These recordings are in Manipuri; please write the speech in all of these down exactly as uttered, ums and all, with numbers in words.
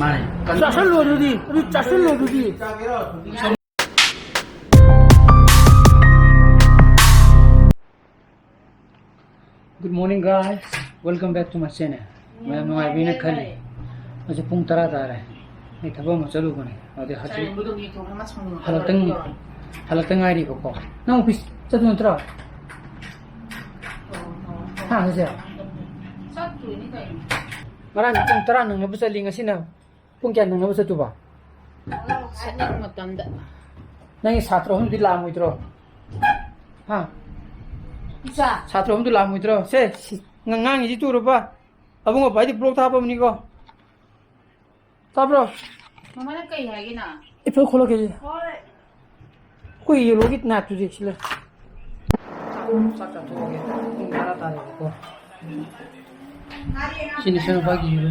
ꯃꯥꯅꯦ꯫ ꯆꯥꯁꯜꯂꯣ ꯑꯗꯨꯗꯤ, ꯑꯗꯨ ꯆꯥꯁꯜꯂꯣ ꯑꯗꯨꯗꯤ꯫ Good morning, guys. Welcome back to my channel. ꯃꯌꯥꯝ ꯅꯨꯡꯉꯥꯏꯕꯤꯅ ꯈꯜꯂꯤ꯫ ꯍꯧꯖꯤꯛ ꯄꯨꯡ ꯇꯔꯥ ꯇꯥꯔꯦ꯫ ꯑꯩ ꯊꯕꯛ ꯑꯃ ꯆꯠꯂꯨꯕꯅꯦ꯫ ꯑꯗꯨꯗꯩ ꯍꯧꯖꯤꯛ ꯍꯜꯂꯛꯇꯪ-, ꯍꯜꯂꯛꯇ ꯉꯥꯏꯔꯤꯕꯀꯣ꯫ ꯅꯪ ꯑꯣꯐꯤꯁ ꯆꯠꯇꯣꯏ ꯅꯠꯇ꯭ꯔꯣ? ꯍꯥ, ꯍꯧꯖꯤꯛ? ꯉꯔꯥꯡ ꯄꯨꯡ ꯇꯔꯥ ꯅꯪꯅꯕ ꯆꯠꯂꯤ, ꯉꯁꯤꯅ ꯄꯨꯡ ꯀꯌꯥ ꯅꯪꯅꯕ ꯆꯠꯇꯨꯕ? ꯆꯠꯅꯤꯡꯕ ꯃꯇꯝꯗ꯫ ꯅꯪꯒꯤ ꯁꯥꯇ꯭ꯔ ꯑꯍꯨꯝꯗꯤ ꯂꯥꯛꯑꯝꯃꯣꯏꯗ꯭ꯔꯣ? ꯍꯥ? ꯏꯆꯥ꯫ ꯁꯥꯇ꯭ꯔ ꯑꯍꯨꯝꯗꯤ ꯂꯥꯛꯑꯝꯃꯣꯏꯗ꯭ꯔꯣ? ꯁꯦ, ꯁꯤ, ꯉ-, ꯉꯥꯡꯉꯤꯁꯤ ꯇꯨꯔꯕ? ꯑꯕꯨꯡꯉꯣ ꯚꯥꯏꯗꯤ ꯕ꯭ꯂꯣꯛ ꯊꯥꯕ ꯑꯃꯅꯤꯀꯣ꯫ ꯇꯥꯕ꯭ꯔꯣ? ꯃꯃꯥꯅ ꯀꯩ ꯍꯥꯏꯒꯦ ꯅꯪ? ꯏꯐ ꯈꯣꯠꯂꯛꯀꯦ꯫ ꯍꯣꯏ꯫ ꯑꯩꯈꯣꯏ ꯌꯦꯂꯣꯒꯤ ꯅꯥꯠꯇꯨꯗꯤ ꯁꯤ ꯂꯩ꯫ ꯆꯥꯛ ꯆꯥꯊꯣꯛꯑꯒꯦ꯫ ꯄꯨꯡ ꯇꯔꯥ ꯇꯥꯔꯦꯕꯀꯣ꯫ ꯁꯤꯅꯤ ꯁꯅꯨꯄꯥꯒꯤ ꯌꯦꯂꯣ꯫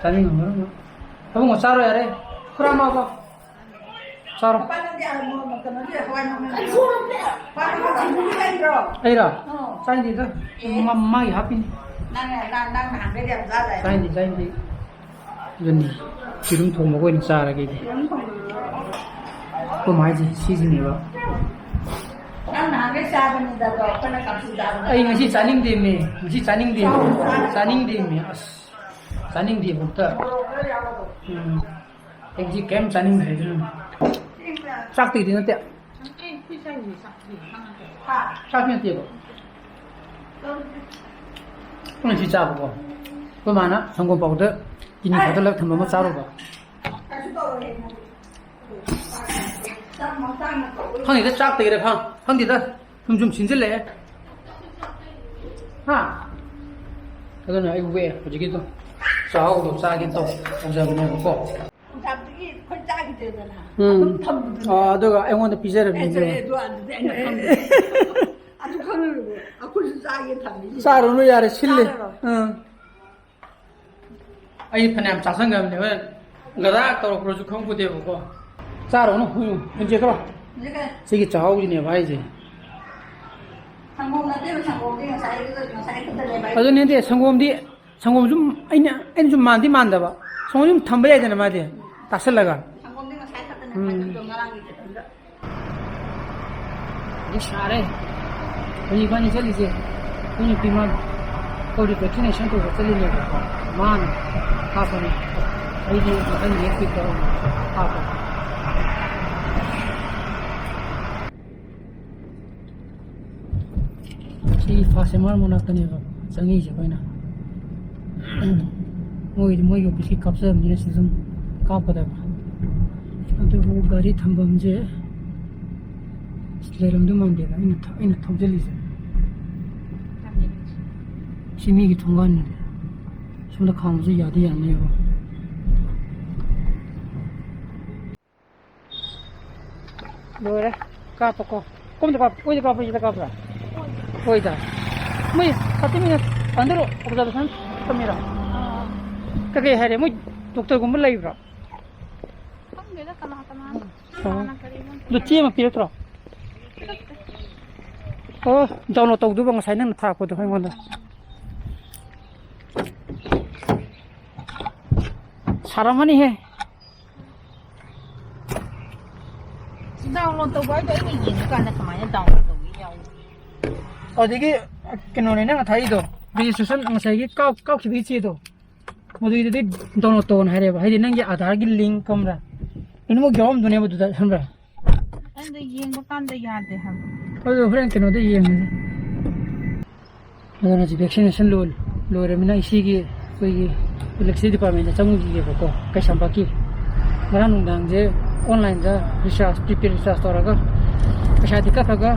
ꯆꯥꯅꯤꯡꯉꯝꯃꯔꯣꯏ ꯃꯥ꯫ ꯑꯕꯨꯡꯉꯣ ꯆꯥꯔꯣ ꯌꯥꯔꯦ꯫ ꯈꯨꯔꯥ ꯃꯥꯕꯣ꯫ ꯆꯥꯔꯣ꯫ ꯑꯩꯔꯣ? ꯆꯥꯏꯗꯦꯗ꯫ ꯃꯥ-, ꯃꯥꯒꯤ ꯍꯥꯞꯄꯤꯅꯤ꯫ ꯆꯥꯏꯗꯦ, ꯆꯥꯏꯗꯦ꯫ ꯑꯗꯨꯅꯤ꯫ ꯌꯦꯔꯨꯝ ꯊꯣꯡꯕꯒ ꯑꯣꯏꯅ ꯆꯥꯔꯒꯦ ꯑꯩꯗꯤ꯫ ꯑꯩꯈꯣꯏ ꯃꯥꯏꯁꯦ ꯁꯤꯁꯤꯅꯦꯕ꯫ ꯅꯪ ꯅꯍꯥꯟꯒꯩ ꯆꯥꯕꯅꯤꯗ ꯑꯗꯣ ꯑꯩꯈꯣꯏꯅ ꯀꯥꯡꯁꯨ ꯆꯥꯕ ꯅꯠꯇꯦ꯫ ꯑꯩ ꯉꯁꯤ ꯆꯥꯅꯤꯡꯗꯦꯃꯦ꯫ ꯉꯁꯤ ꯆꯥꯅꯤꯡꯗꯦꯃꯦ꯫ ꯆꯥꯅꯤꯡꯗꯦꯃꯦ꯫ ꯑꯁ꯫ ꯆꯥꯅꯤꯡꯗꯦꯕ ꯑꯝꯇ꯫ ꯎꯝ꯫ ꯑꯩ ꯉꯁꯤ ꯀꯩꯝ ꯆꯥꯅꯤꯡꯗ꯭ꯔꯦ ꯑꯗꯨꯅ꯫ ꯆꯥꯛꯇꯒꯤꯗꯤ ꯅꯠꯇꯦ꯫ ꯆꯥꯛꯇꯤ ꯅꯠꯇꯦꯕ꯫ ꯑꯩꯈꯣꯏꯅ ꯁꯤ ꯆꯥꯕꯀꯣ꯫ ꯑꯩꯈꯣꯏ ꯃꯥꯅ ꯁꯪꯒꯣꯝ ꯄꯥꯎꯗꯔ ꯆꯤꯅꯤ ꯊꯥꯗꯔꯒ ꯊꯝꯕ ꯑꯃ ꯆꯥꯔꯨꯕ꯫ ꯈꯪꯗꯦꯗ, ꯆꯥꯛꯇꯒꯤꯔ ꯈꯪ-, ꯈꯪꯗꯦꯗ꯫ ꯁꯨꯝ ꯁꯨꯝ ꯁꯤꯟꯖꯤꯜꯂꯛꯑꯦ꯫ ꯍꯥ? ꯑꯗꯨꯅ ꯑꯩ ꯋꯦ ꯍꯧꯖꯤꯛꯀꯤꯗꯣ ꯆꯥꯛꯍꯥꯎꯗꯣ ꯆꯥꯒꯦ ꯇꯧ-, ꯇꯧꯖꯕꯅꯦꯕꯀꯣ꯫ ꯍꯤꯡꯒꯣꯜꯗꯒꯤ ꯑꯩꯈꯣꯏ ꯆꯥꯈꯤꯗ꯭ꯔꯦꯗꯅ꯫ ꯎꯝ꯫ ꯑꯗꯨꯝ ꯊꯝꯕꯗꯨꯅꯦ꯫ ꯑꯥ, ꯑꯗꯨꯒ ꯑꯩꯉꯣꯟꯗ ꯄꯤꯖꯔꯝꯃꯤꯅꯦ꯫ ꯑꯗꯨ ꯑꯗꯨꯗꯤ ꯑꯩꯅ ꯈꯪꯗꯦ꯫ ꯑꯗꯨ ꯈꯪꯉꯨꯔꯕꯣ? ꯑꯩꯈꯣꯏꯁꯨ ꯆꯥꯒꯦ ꯊꯝꯃꯤꯁꯦ꯫ ꯆꯥꯔꯨꯅꯨ ꯌꯥꯔꯦ, ꯁꯤꯜꯂꯦ꯫ ꯆꯥꯔꯔꯣꯏ꯫ ꯎꯝ꯫ ꯑꯩ ꯐꯅꯌꯥꯝ ꯆꯥꯁꯟꯈ꯭ꯔꯕꯅꯦ, ꯍꯣꯔꯦꯟ ꯒꯗꯥ ꯇꯧꯔꯛꯄ꯭ꯔꯁꯨ ꯈꯪꯄꯣꯠꯇꯦꯕꯀꯣ꯫ ꯆꯥꯔꯨꯅꯨ, ꯍꯨꯏ, ꯍꯨꯟꯁꯦ ꯈꯔ꯫ ꯍꯧꯖꯤꯛ ꯀꯩ? ꯁꯤꯒꯤ ꯆꯥꯛꯍꯥꯎꯁꯤꯅꯦꯕ ꯍꯥꯏꯁꯦ꯫ ꯁꯪꯒꯣꯝ ꯅꯠꯇꯦꯕ, ꯁꯪꯒꯣꯝꯗꯤ ꯉꯁꯥꯏꯒꯤꯗꯨꯗ, ꯉꯁꯥꯏ ꯈꯛꯇꯅꯦꯕ꯫ ꯑꯗꯨ ꯅꯠꯇꯦ, ꯁꯪꯒꯣꯝꯗꯤ, ꯁꯪꯒꯣꯝ ꯁꯨꯝ ꯑꯩꯅ, ꯑꯩꯅ ꯁꯨꯝ ꯃꯥꯟꯗꯤ ꯃꯥꯟꯗꯕ꯫ ꯁꯪꯒꯣꯝ ꯁꯨꯝ ꯊꯝꯕ ꯌꯥꯏꯗꯅ ꯃꯥꯗꯤ, ꯇꯥꯁꯜꯂꯒ꯫ ꯁꯪꯒꯣꯝꯗꯤ ꯉꯁꯥꯏ ꯈꯛꯇꯅꯦ ꯎꯝ꯫ ꯐꯥꯏꯗꯣꯛꯇꯣ, ꯉꯔꯥꯡꯒꯤ ꯈꯤꯇꯪꯗ꯫ ꯑꯗꯨ ꯁꯥꯔꯦ꯫ ꯍꯧꯖꯤꯛ ꯏꯕꯥꯅꯤ ꯆꯠꯂꯤꯁꯦ, ꯑꯩꯈꯣꯏ ꯅꯨꯄꯤ ꯃꯥ ꯀꯧꯔꯤ ꯚꯦꯛꯁꯤꯅꯦꯁꯟ ꯇꯧꯕ ꯆꯠꯂꯤꯅꯦꯕꯀꯣ꯫ ꯃꯥꯅ ꯍꯥꯞꯄꯅꯤ꯫ ꯑꯩꯗꯤ ꯃꯊꯪ ꯅꯦꯛꯁ ꯋꯤꯛꯇ ꯑꯣꯏꯅ ꯍꯥꯞꯄꯅꯤ꯫ ꯁꯤ ꯐꯥꯁ ꯑꯦꯝ ꯑꯥꯔ ꯃꯅꯥꯛꯇꯅꯦꯕ ꯆꯪꯉꯤꯁꯦ ꯑꯩꯈꯣꯏꯅ꯫ ꯃꯣꯏꯗꯤ ꯃꯣꯏꯒꯤ ꯑꯣꯐꯤꯁꯀꯤ ꯀꯥꯞꯆꯕꯅꯤꯅ ꯁꯤꯗ ꯑꯗꯨꯝ ꯀꯥꯞꯀꯗꯕ꯫ ꯑꯗꯨꯕꯨ ꯒꯥꯔꯤ ꯊꯝꯐꯝꯁꯦ ꯂꯩꯔꯝꯗꯧ ꯃꯥꯟꯗꯦꯗ, ꯑꯩꯅ ꯊ-, ꯑꯩꯅ ꯊꯧꯖꯤꯜꯂꯤꯁꯦ꯫ ꯁꯤ ꯃꯤꯒꯤ ꯊꯣꯡꯒꯥꯟꯅꯤꯅꯦ꯫ ꯁꯣꯝꯗ ꯈꯥꯝꯕꯁꯨ ꯌꯥꯗꯤ ꯌꯥꯅꯦꯕ꯫ ꯂꯣꯏꯔꯦ꯫ ꯀꯥꯞꯄꯀꯣ꯫ ꯀꯣꯝꯗ ꯀꯥꯞꯄ, ꯑꯣꯏꯗ ꯀꯥꯞꯄ, ꯁꯤꯗ ꯀꯥꯞꯄ꯭ꯔꯥ? ꯑꯣꯏꯗ꯫ ꯃꯣꯏ ꯊꯥꯔꯇꯤ ꯃꯤꯅꯠ ꯑꯟꯗꯔ ꯑꯣꯕꯖꯥꯔꯕꯦꯁꯟ ꯊꯝꯃꯤꯔꯣ? ꯑꯥ꯫ ꯀꯩꯀꯩ ꯍꯥꯏꯔꯦ? ꯃꯣꯏ ꯗꯣꯛꯇꯔꯒꯨꯝꯕ ꯂꯩꯕ꯭ꯔꯣ? ꯈꯪꯗꯦꯗ ꯀꯅꯥ ꯀꯅꯥꯅꯣ꯫ ꯑꯣ꯫ ꯀꯅꯥꯅ ꯀꯔꯤꯅꯣ? ꯑꯗꯨ ꯆꯦ ꯑꯃ ꯄꯤꯔꯛꯇ꯭ꯔꯣ? ꯄꯤꯔꯛꯇꯦ꯫ ꯑꯣ, ꯗꯥꯎꯟꯂꯣꯗ ꯇꯧꯗꯧꯕ ꯉꯁꯥꯏ ꯅꯪꯅ ꯊꯥꯔꯛꯄꯗꯣ ꯑꯩꯉꯣꯟꯗ꯫ ꯁꯥꯔꯝꯃꯅꯤꯍꯦ꯫ ꯗꯥꯎꯟꯂꯣꯗ ꯇꯧꯕ ꯍꯥꯏꯗꯣ ꯑꯩꯅ ꯌꯦꯡꯕ ꯀꯥꯟꯗ ꯀꯃꯥꯏꯅ ꯗꯥꯎꯟꯂꯣꯗ ꯇꯧꯒꯦ ꯌꯥꯎꯏ? ꯑꯗꯒꯤ ꯀꯩꯅꯣꯅꯦ ꯅꯪꯅ ꯊꯥꯔꯛꯏꯗꯣ, ꯔꯦꯖꯤꯁꯇ꯭ꯔꯦꯁꯟ ꯉꯁꯥꯏꯒꯤ ꯀꯥꯞ-, ꯀꯥꯞꯈꯤꯕꯒꯤ ꯆꯦꯗꯣ, ꯃꯗꯨꯒꯤꯗꯨꯗꯤ ꯗꯥꯎꯟꯂꯣꯗ ꯇꯧꯑꯣꯅ ꯍꯥꯏꯔꯦꯕ, ꯍꯥꯏꯗꯤ ꯅꯪꯒꯤ ꯑꯙꯥꯔꯒꯤ ꯂꯤꯡ ꯈꯪꯕ꯭ꯔꯥ? ꯂꯣꯏꯅꯃꯛ ꯌꯥꯎꯔꯝꯗꯣꯏꯅꯦꯕ ꯑꯗꯨꯗ, ꯈꯪꯕ꯭ꯔꯥ? ꯑꯩꯅ ꯌꯦꯡꯕ ꯀꯥꯟꯗ ꯌꯥꯗꯦ ꯍꯥꯏꯕ꯫ ꯑꯗꯨ ꯍꯣꯔꯦꯟ ꯀꯩꯅꯣꯗ ꯌꯦꯡꯉꯁꯤ꯫ ꯑꯗꯨꯅ ꯍꯧꯖꯤꯛ ꯚꯦꯛꯁꯤꯅꯦꯁꯟ ꯂꯣꯏ-, ꯂꯣꯏꯔꯃꯤꯅ ꯏꯆꯦꯒꯤ ꯑꯩꯈꯣꯏꯒꯤ ꯏꯂꯦꯛꯇ꯭ꯔꯤꯁꯤꯇꯤ ꯗꯤꯄꯥꯔꯠꯃꯦꯟꯗ ꯆꯪꯉꯨꯈꯤꯒꯦꯕꯀꯣ, ꯀꯩꯁꯥꯝꯄꯥꯠꯀꯤ꯫ ꯉꯔꯥꯡ ꯅꯨꯡꯗꯥꯡꯁꯦ ꯑꯣꯟꯂꯥꯏꯟꯗ ꯔꯤꯆꯥꯔꯖ, ꯄ꯭ꯔꯤꯄꯦꯗ ꯔꯤꯆꯥꯔꯖ ꯇꯧꯔꯒ ꯄꯩꯁꯥꯗꯤ ꯀꯛꯈ꯭ꯔꯒ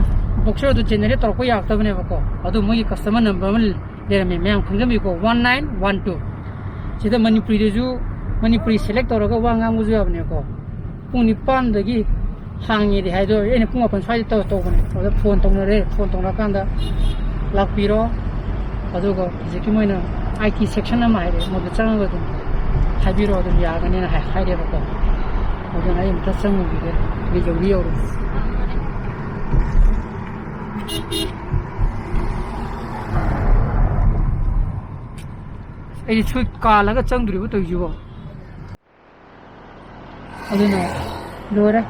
ꯕꯣꯛꯆꯔꯗꯨ ꯖꯦꯅꯦꯔꯦꯠ ꯇꯧꯔꯛꯄ ꯌꯥꯔꯛꯇꯕꯅꯦꯕꯀꯣ꯫ ꯑꯗꯨ ꯃꯣꯏꯒꯤ ꯀꯁꯇꯃꯔ ꯅꯝꯕꯔ ꯑꯃ ꯂꯩꯔꯝꯃꯦ, ꯃꯌꯥꯝ ꯈꯪꯖꯟꯕꯤꯀꯣ, ꯋꯥꯟ ꯅꯥꯏꯟ ꯋꯥꯟ ꯇꯨ꯫ ꯁꯤꯗ ꯃꯅꯤꯄꯨꯔꯤꯗꯁꯨ, ꯃꯅꯤꯄꯨꯔꯤ ꯁꯦꯂꯦꯛ ꯇꯧꯔꯒ ꯋꯥ ꯉꯥꯡꯕꯁꯨ ꯌꯥꯕꯅꯦꯀꯣ꯫ ꯄꯨꯡ ꯅꯤꯄꯥꯟꯗꯒꯤ ꯍꯥꯡꯉꯦꯗꯤ ꯍꯥꯏꯗꯣ, ꯑꯩꯅ ꯄꯨꯡ ꯃꯥꯄꯟ ꯁ꯭ꯋꯥꯏꯗ ꯇꯧ-, ꯇꯧꯕꯅꯦ꯫ ꯑꯗꯨꯗ ꯐꯣꯟ ꯇꯧꯅꯔꯦ, ꯐꯣꯟ ꯇꯧꯅꯔꯀꯥꯟꯗ ꯂꯥꯛꯄꯤꯔꯣ, ꯑꯗꯨꯒ ꯍꯧꯖꯤꯛꯀꯤ ꯃꯣꯏꯅ ꯑꯥꯏ ꯇꯤ ꯁꯦꯛꯁꯟ ꯑꯃ ꯍꯥꯏꯔꯛꯑꯦ, ꯃꯗꯨ ꯆꯪꯉꯒ ꯑꯗꯨꯝ ꯍꯥꯏꯕꯤꯔꯣ, ꯑꯗꯨꯝ ꯌꯥꯒꯅꯤꯅ ꯍꯥꯏ-, ꯍꯥꯏꯔꯦꯕꯀꯣ꯫ ꯑꯗꯨꯅ ꯑꯩ ꯑꯝꯇ ꯆꯪꯉꯨꯈꯤꯒꯦ, ꯑꯩ ꯌꯧꯗꯤ ꯌꯧꯔꯦ꯫ ꯑꯩꯗꯤ ꯁꯨꯏ ꯀꯥꯜꯂꯒ ꯆꯪꯗꯣꯔꯤꯕ ꯇꯧꯔꯤꯁꯤꯕꯣ꯫ ꯑꯗꯨꯅ ꯂꯣꯏꯔꯦ꯫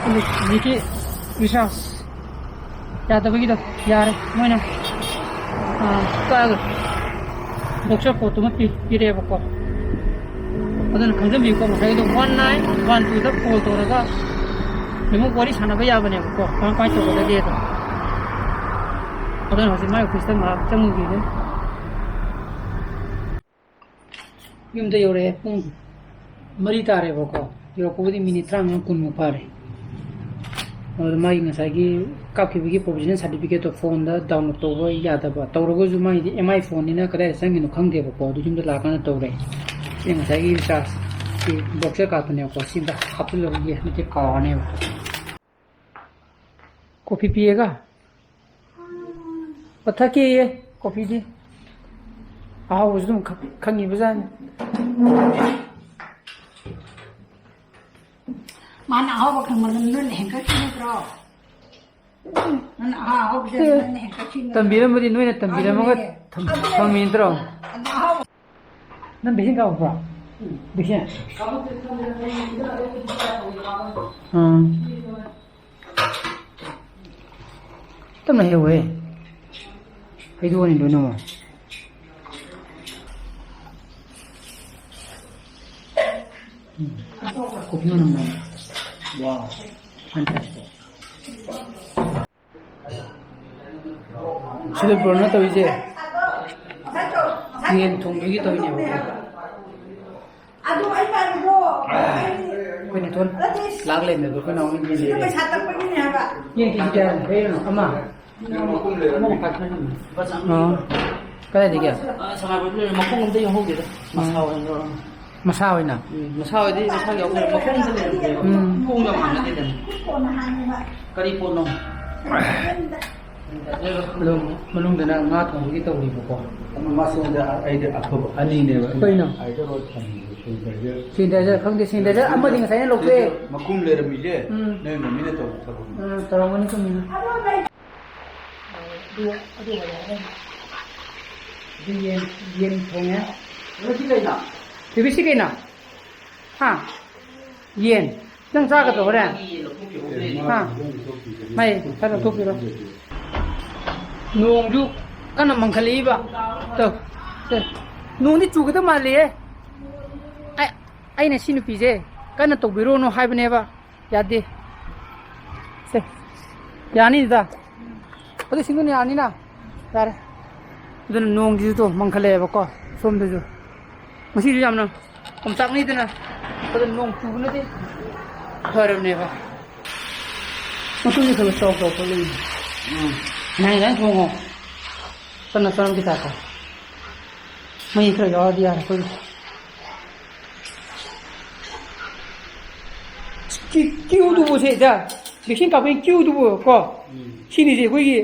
ꯑꯗꯨ ꯍꯧꯖꯤꯛꯀꯤ ꯔꯤꯆꯥꯔꯖ ꯌꯥꯗꯕꯒꯤꯗꯣ ꯌꯥꯔꯦ꯫ ꯃꯣꯏꯅ, ꯑꯥ, ꯀꯛꯑꯒ ꯕꯣꯛꯁꯔ ꯀꯣꯠꯇꯨꯃ ꯄꯤ-, ꯄꯤꯔꯛꯑꯦꯕꯀꯣ꯫ ꯑꯗꯨꯅ ꯈꯪꯖꯟꯕꯤꯌꯨꯀꯣ, ꯉꯁꯥꯏꯒꯤꯗꯣ ꯋꯥꯟ ꯅꯥꯏꯟ ꯋꯥꯟ ꯇꯨꯗ ꯀꯣꯜ ꯇꯧꯔꯒ ꯑꯃꯨꯛ ꯋꯥꯔꯤ ꯁꯥꯟꯅꯕ ꯌꯥꯕꯅꯦꯕꯀꯣ, ꯀꯃꯥꯏ ꯀꯃꯥꯏꯅ ꯇꯧꯒꯗꯒꯦꯗꯣ꯫ ꯑꯗꯨꯅ ꯍꯧꯖꯤꯛ ꯃꯥꯏ ꯑꯣꯐꯤꯁꯇ ꯉꯥꯏꯍꯥꯛ ꯆꯪꯉꯨꯈꯤꯒꯦ꯫ ꯌꯨꯝꯗ ꯌꯧꯔꯛꯑꯦ꯫ ꯄꯨꯡ ꯃꯔꯤ ꯇꯥꯔꯦꯕꯀꯣ꯫ ꯌꯧꯔꯛꯄꯕꯨꯗꯤ ꯃꯤꯅꯤꯠ ꯇꯔꯥꯃꯉꯥ ꯀꯨꯟꯃꯨꯛ ꯐꯥꯔꯦ꯫ ꯑꯗꯨꯗ ꯃꯥꯒꯤ ꯉꯁꯥꯏꯒꯤ ꯀꯥꯞꯈꯤꯕꯒꯤ ꯄ꯭ꯔꯣꯕꯤꯖꯅꯦꯜ ꯁꯥꯔꯇꯤꯐꯤꯀꯦꯠꯇꯣ ꯐꯣꯟꯗ ꯗꯥꯎꯟꯂꯣꯗ ꯇꯧꯕ ꯌꯥꯗꯕ꯫ ꯇꯧꯔꯒꯁꯨ ꯃꯥꯒꯤꯗꯤ ꯑꯦꯝ ꯑꯥꯏ ꯐꯣꯟꯅꯤꯅ ꯀꯗꯥꯏꯗ ꯆꯪꯉꯤꯅꯣ ꯈꯪꯗꯦꯕꯀꯣ꯫ ꯑꯗꯨ ꯌꯨꯝꯗ ꯂꯥꯛꯑꯀꯥꯟꯗ ꯇꯧꯔꯦ꯫ ꯁꯤ ꯉꯁꯥꯏꯒꯤ ꯔꯤꯆꯥꯔꯖꯀꯤ ꯕꯣꯛꯁꯔ ꯀꯥꯔꯠꯇꯨꯅꯦꯕꯀꯣ꯫ ꯁꯤ ꯑꯝꯇ ꯍꯥꯞꯆꯤꯜꯂꯒ ꯌꯦꯡꯉꯗꯤ ꯀꯥꯎꯔꯅꯦꯕ꯫ ꯀꯣꯐꯤ ꯄꯤꯌꯦꯒ? ꯑꯣ, ꯊꯛꯀꯦꯌꯦ ꯀꯣꯐꯤꯗꯤ꯫ ꯑꯍꯥꯎꯕꯁꯨ ꯑꯗꯨꯝ ꯈꯪ-, ꯈꯪꯉꯤꯕꯖꯥꯠꯅꯤ꯫ ꯃꯥꯅ ꯑꯍꯥꯎꯕ ꯈꯪꯕꯗ ꯅꯣꯏꯅ ꯍꯦꯟꯒꯠꯈꯤ ꯅꯠꯇ꯭ꯔꯣ? ꯅꯪꯅ ꯑꯍꯥ ꯑꯍꯥꯎꯕꯗ ꯅꯣꯏꯅ ꯍꯦꯟꯒꯠꯈꯤ ꯅꯠꯇ꯭ꯔꯣ? ꯇꯝꯕꯤꯔꯝꯕꯗꯤ ꯅꯣꯏꯅ ꯇꯝꯕꯤꯔꯝꯃꯒ ꯑꯗꯨꯅꯦ꯫ ꯊꯝ-, ꯊꯝꯃꯤ ꯅꯠꯇ꯭ꯔꯣ? ꯑꯗ ꯑꯍꯥꯎꯕ ꯅꯪ ꯚꯦꯛꯁꯤꯟ ꯀꯥꯞꯄꯛꯄ꯭ꯔꯣ? ꯚꯦꯛꯁꯤꯟ? ꯑꯥ꯫ ꯇꯞꯅ ꯍꯦꯛꯎꯍꯦ꯫ ꯍꯩꯗꯣꯛꯑꯅꯤ ꯂꯣꯏꯅꯃꯛ꯫ ꯎꯝ꯫ ꯀꯣꯐꯤ ꯃꯅꯝ ꯅꯝꯃꯦ꯫ Wow, fantastic꯫ ꯁꯤꯗ ꯕ꯭ꯔꯣꯅ ꯇꯧꯔꯤꯁꯦ ꯌꯦꯟ ꯊꯣꯡꯕꯒꯤ ꯇꯧꯔꯤꯅꯦꯕꯀꯣ꯫ ꯑꯩꯈꯣꯏ ꯅꯦꯊꯣꯟ ꯂꯥꯛ ꯂꯩꯔꯝꯃꯦꯕ, ꯑꯩꯈꯣꯏ ꯅꯥꯎ ꯌꯦꯟ ꯂꯩꯔꯦ꯫ ꯌꯦꯟ ꯀꯦꯖꯤ ꯀꯌꯥ ꯂꯩꯔꯤꯅꯣ? ꯑꯃ? ꯑꯃ ꯃꯈꯥꯏ ꯈꯔ ꯍꯦꯟꯕ꯫ ꯑꯥ꯫ ꯀꯗꯥꯏꯗꯒꯤ? ꯑꯥ, ꯁꯉꯥꯏꯄ꯭ꯔꯧꯗ ꯂꯩꯔꯦ꯫ ꯃꯈꯣꯡ ꯑꯝꯇ ꯌꯥꯎꯍꯧꯗꯦꯗ꯫ ꯃꯁꯥ ꯑꯣꯏꯅ ꯂꯧꯔꯛꯑꯃꯤ꯫ ꯃꯁꯥ ꯑꯣꯏꯅ? ꯎꯝ, ꯃꯁꯥ ꯑꯣꯏꯗꯤ ꯃꯁꯥꯒꯤ ꯌꯥꯎꯖꯔꯦ꯫ ꯃꯈꯣꯡꯗ ꯂꯩꯔꯝꯗꯦꯕ꯫ ꯎꯝ꯫ ꯃꯈꯣꯡꯒ ꯃꯥꯟꯅꯗꯦꯗꯅ꯫ ꯀꯔꯤ ꯄꯣꯠꯅꯣ? ꯑꯗꯣ ꯃꯅꯨꯡꯗꯅ ꯉꯥ ꯊꯣꯡꯕꯒꯤ ꯇꯧꯔꯤꯕꯀꯣ꯫ ꯑꯃ ꯃꯥ ꯁꯣꯝꯗ ꯑꯩꯗꯤ ꯑꯐꯕ ꯑꯅꯤꯅꯦꯕ꯫ ꯀꯩꯅꯣ? ꯑꯩꯗ ꯔꯣꯜ ꯊꯝꯃꯤꯕ ꯁꯦꯅꯤꯇꯥꯏꯖꯔ꯫ ꯁꯦꯅꯤꯇꯥꯏꯖꯔ ꯈꯪꯗꯦ, ꯁꯦꯅꯤꯇꯥꯏꯖꯔ ꯑꯃꯗꯤ ꯉꯁꯥꯏ ꯑꯩꯅ ꯂꯧꯊꯣꯛꯑꯦ꯫ ꯃꯈꯨꯝ ꯂꯩꯔꯝꯃꯤꯁꯦ ꯎꯝ꯫ ꯅꯣꯏ ꯃꯃꯤꯅ ꯇꯧꯕ ꯊꯕꯛꯅꯤ꯫ ꯎꯝ, ꯇꯧꯔꯝꯒꯅꯤ ꯆꯨꯝꯃꯤꯅꯦ꯫ ꯑꯗꯨ, ꯑꯗꯨ ꯑꯣꯏꯔꯦ꯫ ꯌꯦꯟ, ꯌꯦꯟ ꯊꯣꯡꯉꯦ꯫ ꯀꯩꯅꯣ ꯁꯤ ꯀꯩꯅꯣ? ꯕꯦꯕꯤ, ꯁꯤ ꯀꯩꯅꯣ? ꯍꯥ? ꯌꯦꯟ꯫ ꯅꯪ ꯆꯥꯒꯗ꯭ꯔꯣ ꯍꯣꯔꯦꯟ? ꯃꯥꯒꯤ ꯌꯦꯟ ꯂꯧꯊꯣꯛꯄꯤꯔꯣ, ꯍꯣꯔꯦꯟ꯫ ꯍꯥ? ꯃꯩ ꯈꯔ ꯂꯧꯊꯣꯛꯄꯤꯔꯣ꯫ ꯅꯣꯡꯁꯨ ꯀꯟꯅ ꯃꯪꯈꯠꯂꯛꯏꯕ꯫ ꯇꯧ꯫ ꯁꯦ꯫ ꯅꯣꯡꯗꯤ ꯆꯨꯒꯗꯕ ꯃꯥꯜꯂꯤꯍꯦ꯫ ꯑꯩ, ꯑꯩꯅ ꯁꯤ ꯅꯨꯄꯤꯁꯦ ꯀꯟꯅ ꯇꯧꯕꯤꯔꯣꯅꯨ ꯍꯥꯏꯕꯅꯦꯕ꯫ ꯌꯥꯗꯦ꯫ ꯁꯦ꯫ ꯌꯥꯅꯤꯗ꯫ ꯑꯗꯨ ꯁꯤꯡꯗꯨꯅ ꯌꯥꯅꯤꯅ꯫ ꯌꯥꯔꯦ꯫ ꯑꯗꯨꯅ ꯅꯣꯡꯁꯤꯁꯨ ꯇꯣ ꯃꯪꯈꯠꯂꯛꯑꯦꯕꯀꯣ꯫ ꯁꯣꯝꯗꯁꯨ꯫ ꯉꯁꯤꯁꯨ ꯌꯥꯝꯅ ꯑꯣꯝꯆꯥꯛꯅꯩꯗꯅ꯫ ꯑꯗꯨ ꯅꯣꯡ ꯆꯨꯕꯅꯗꯤ ꯐꯔꯕꯅꯦꯕ꯫ ꯃꯇꯨꯡꯗꯤ ꯈꯔ ꯈꯔ ꯆꯥꯎ ꯆꯥꯎ ꯊꯣꯛꯂꯛꯏꯅꯦ꯫ ꯎꯝ꯫ ꯅꯪ ꯅꯪ ꯊꯣꯡꯉꯣ꯫ ꯆꯠꯅ ꯆꯠꯅꯕꯒꯤ ꯇꯥꯏꯞꯇ꯫ ꯃꯩ ꯈꯔ ꯌꯥꯎꯔꯗꯤ ꯌꯥꯔꯦ ꯑꯩꯈꯣꯏꯒꯤ꯫ ꯀ꯭ꯌꯨ-, ꯀ꯭ꯌꯨꯗꯨꯕꯨ ꯁꯦ, ꯏꯆꯥ, vaccine ꯀꯥꯞꯄꯒꯤ ꯀ꯭ꯌꯨꯗꯨꯕꯨ ꯀꯣ, ꯎꯝ꯫ ꯁꯤꯅꯤꯁꯦ ꯑꯩꯈꯣꯏꯒꯤ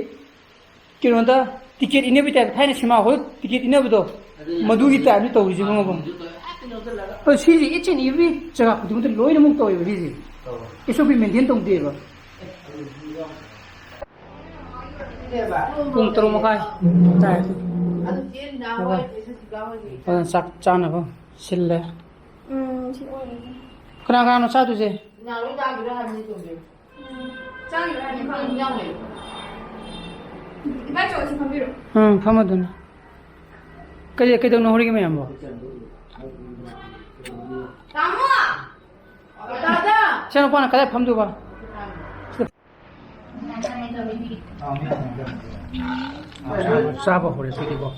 ꯀꯩꯅꯣꯗ ticket ꯏꯟꯅꯕꯒꯤ type, ꯊꯥꯏꯅ cinema hall ticket ꯏꯟꯅꯕꯗꯣ, ꯑꯗꯨꯅ ꯃꯗꯨꯒꯤ type ꯅꯤ ꯇꯧꯔꯤꯁꯦ, ꯈꯪꯉꯕ? ꯑꯗꯨ ꯁꯤꯁꯦ each and every ꯖꯒꯥ ꯈꯨꯗꯤꯡꯃꯛꯇ ꯂꯣꯏꯅꯃꯛ ꯇꯧꯋꯦꯕ ꯁꯤꯁꯦ꯫ ꯇꯧꯋꯦ꯫ S O P maintain ꯇꯧꯗꯦꯕ꯫ ꯄꯨꯡ ꯇꯔꯨꯛ ꯃꯈꯥꯏ ꯇꯥꯏ꯫ ꯑꯗꯨꯒ ꯆꯥꯛ ꯆꯥꯅꯕ ꯁꯤꯜꯂꯦ꯫ ꯎꯝ, ꯁꯤ ꯑꯣꯏꯔꯦ꯫ ꯀꯅꯥ ꯀꯅꯥꯅꯣ ꯆꯥꯗꯣꯏꯁꯦ? ꯎꯝ, ꯆꯥꯈꯤꯕ ꯍꯥꯏꯕꯅꯤ ꯇꯣꯝꯕꯤ꯫ ꯎꯝ, ꯆꯥꯈꯤꯕ ꯍꯥꯏꯕꯅꯤ꯫ ꯏꯕꯥꯏ ꯆꯧꯁꯤ ꯐꯝꯕꯤꯔꯣ꯫ ꯎꯝ, ꯐꯝꯃꯗꯨꯅꯤ꯫ ꯀꯩ-, ꯀꯩꯗꯧꯅꯣ ꯍꯧꯔꯤꯒꯦ ꯃꯌꯥꯝꯕꯣ? ꯇꯥꯃꯣ! ꯗꯥꯗꯥ! ꯏꯆꯥꯅꯨꯄꯥꯅ ꯀꯗꯥꯏ ꯐꯝꯗꯣꯏꯕ? ꯆꯥꯕ ꯍꯧꯔꯦ ꯁꯤꯗꯤꯀꯣ꯫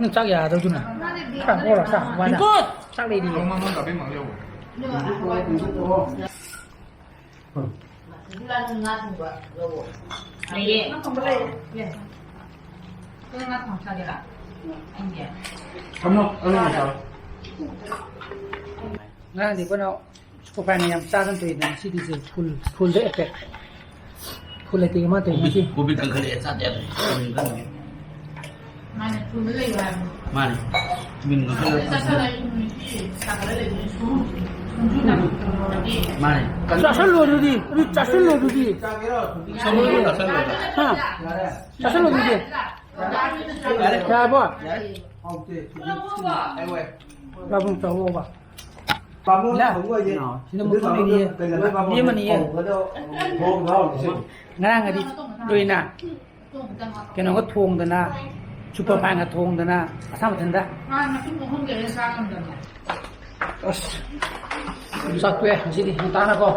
ꯅꯪ ꯆꯥꯛ ꯌꯥꯗꯧꯗꯨꯅ꯫ ꯆꯥꯛ ꯑꯣꯔ ꯆꯥꯛ ꯋꯥꯗ꯫ ꯆꯥꯛ ꯂꯩꯔꯤꯌꯦ꯫ ꯂꯩꯌꯦ꯫ ꯉꯥ ꯊꯣꯡꯕ ꯂꯩꯌꯦ꯫ ꯌꯦꯁ꯫ ꯅꯪ ꯉꯥ ꯊꯣꯡꯕ ꯆꯥꯒꯦꯔꯥ? ꯑꯩꯅꯦ꯫ ꯊꯝꯃꯣ, ꯑꯩ ꯑꯣꯏꯅ ꯆꯥꯔꯣ꯫ ꯉꯔꯥꯡꯗꯤ ꯑꯩꯈꯣꯏꯅ ꯁꯨꯄꯔ ꯐꯥꯏꯟꯅ ꯌꯥꯝ ꯆꯥꯗꯅ ꯇꯧꯏꯗꯅ, ꯉꯁꯤꯗꯤ ꯁꯦ ꯐꯨꯜ, ꯐꯨꯜꯗ ꯑꯦꯇꯦꯛ꯫ ꯐꯨꯜ ꯑꯦꯇꯦꯛ ꯑꯃ ꯇꯧꯏ ꯀꯣꯕꯤ, ꯉꯁꯤ꯫ ꯀꯣꯕꯤ ꯀꯟꯈꯠꯂꯛꯑꯦ, ꯆꯥꯗ ꯌꯥꯗ꯭ꯔꯦ꯫ ꯀꯣꯕꯤ ꯀꯟꯈꯠꯂꯛꯑꯦ꯫ ꯃꯥꯅꯦ, ꯐꯨꯜꯗ ꯂꯩꯌꯨ ꯍꯥꯏꯕꯅꯤ꯫ ꯃꯥꯅꯦ꯫ ꯃꯤꯟ ꯀꯟꯈꯠꯂꯛꯑꯦ꯫ ꯆꯥꯁꯜꯂ immunity ꯇꯥꯈꯠꯂ ꯂꯩꯕꯅꯤ, ꯁꯨꯝ꯫ ꯃꯥꯅꯦ꯫ ꯆꯥꯁꯜꯂꯣ ꯑꯗꯨꯗꯤ, ꯑꯗꯨ ꯆꯥꯁꯜꯂꯣ ꯑꯗꯨꯗꯤ꯫ ꯆꯥꯁꯜꯂꯣ, ꯆꯥꯁꯜꯂꯣ꯫ ꯍꯥ? ꯆꯥꯁꯜꯂꯣ ꯑꯗꯨꯗꯤ꯫ ꯌꯥꯔꯦ꯫ ꯌꯥꯔꯕꯣ? ꯌꯥꯔꯦ꯫ ꯍꯥꯎꯇꯦ꯫ ꯄꯥꯕꯨꯡ ꯆꯥꯎꯑꯣꯕ꯫ ꯄꯥꯕꯨꯡ ꯏꯂꯥ꯫ ꯊꯣꯡꯕ ꯑꯣꯏꯗꯤ꯫ ꯁꯤꯗ ꯃꯈꯣꯡ ꯂꯩꯔꯤꯌꯦ꯫ ꯀꯩꯅꯣ ꯄꯥꯕꯨꯡ ꯂꯦꯝꯃꯅꯤꯌꯦ꯫ ꯊꯣꯡꯕꯗꯣ ꯊꯣꯡ ꯊꯣꯡ꯫ ꯉꯔꯥꯡꯒꯗꯤ ꯂꯣꯏꯅ ꯀꯩꯅꯣꯒ ꯊꯣꯡꯗꯅ, ꯁꯨꯄꯔ ꯐꯥꯏꯟꯒ ꯊꯣꯡꯗꯅ, ꯃꯁꯥ ꯃꯊꯟꯇ꯫ ꯃꯥ ꯃꯇꯨꯝ ꯑꯍꯨꯝ ꯂꯩꯔ ꯆꯥ ꯉꯝꯗꯕꯅꯦ꯫ ꯑꯁ, ꯆꯥꯛ ꯇꯣꯛꯑꯦ ꯉꯁꯤꯗꯤ ꯉꯟꯇꯥꯅꯀꯣ꯫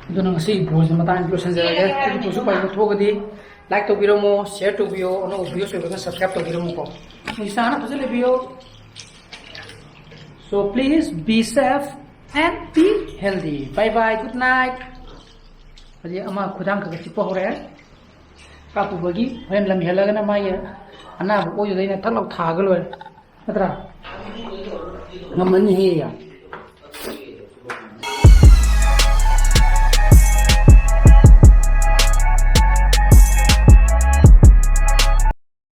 ꯑꯗꯨꯅ ꯉꯁꯤ vlogꯁꯦ ꯃꯇꯥꯡꯁꯤꯗ ꯂꯣꯏꯁꯤꯟꯖꯔꯒꯦ꯫ ꯑꯩꯒꯤ vlogꯁꯨ ꯐꯖꯅ ꯊꯣꯛꯑꯒꯗꯤ like ꯇꯧꯕꯤꯔꯝꯃꯣ, share ꯇꯧꯕꯤꯌꯣ, ꯑꯅꯧꯕ views ꯑꯣꯏꯕꯅ subscribe ꯇꯧꯕꯤꯔꯝꯃꯣꯀꯣ꯫ ꯅꯤꯁꯥꯅ ꯐꯖꯅ ꯂꯩꯕꯤꯌꯣ꯫ So please be safe and be healthy. Bye bye, good night. ꯍꯧꯖꯤꯛ ꯑꯃ ꯈꯨꯗꯥꯡ ꯈꯔ ꯈꯔ ꯆꯤꯛꯄ ꯍꯧꯔꯛꯑꯦ꯫ ꯀꯥꯞꯄꯨꯕꯒꯤ ꯍꯣꯔꯦꯟ ꯂꯝ ꯍꯦꯜꯂꯒꯅ ꯃꯥꯒꯤ ꯑꯅꯥꯕ ꯑꯣꯏꯗꯨꯗ ꯑꯩꯅ ꯊꯛ ꯂꯥꯎ ꯊꯥꯒ ꯂꯣꯏꯔꯦ꯫ ꯅꯠꯇ꯭ꯔꯥ? ꯉꯝꯃꯅꯤꯍꯦ꯫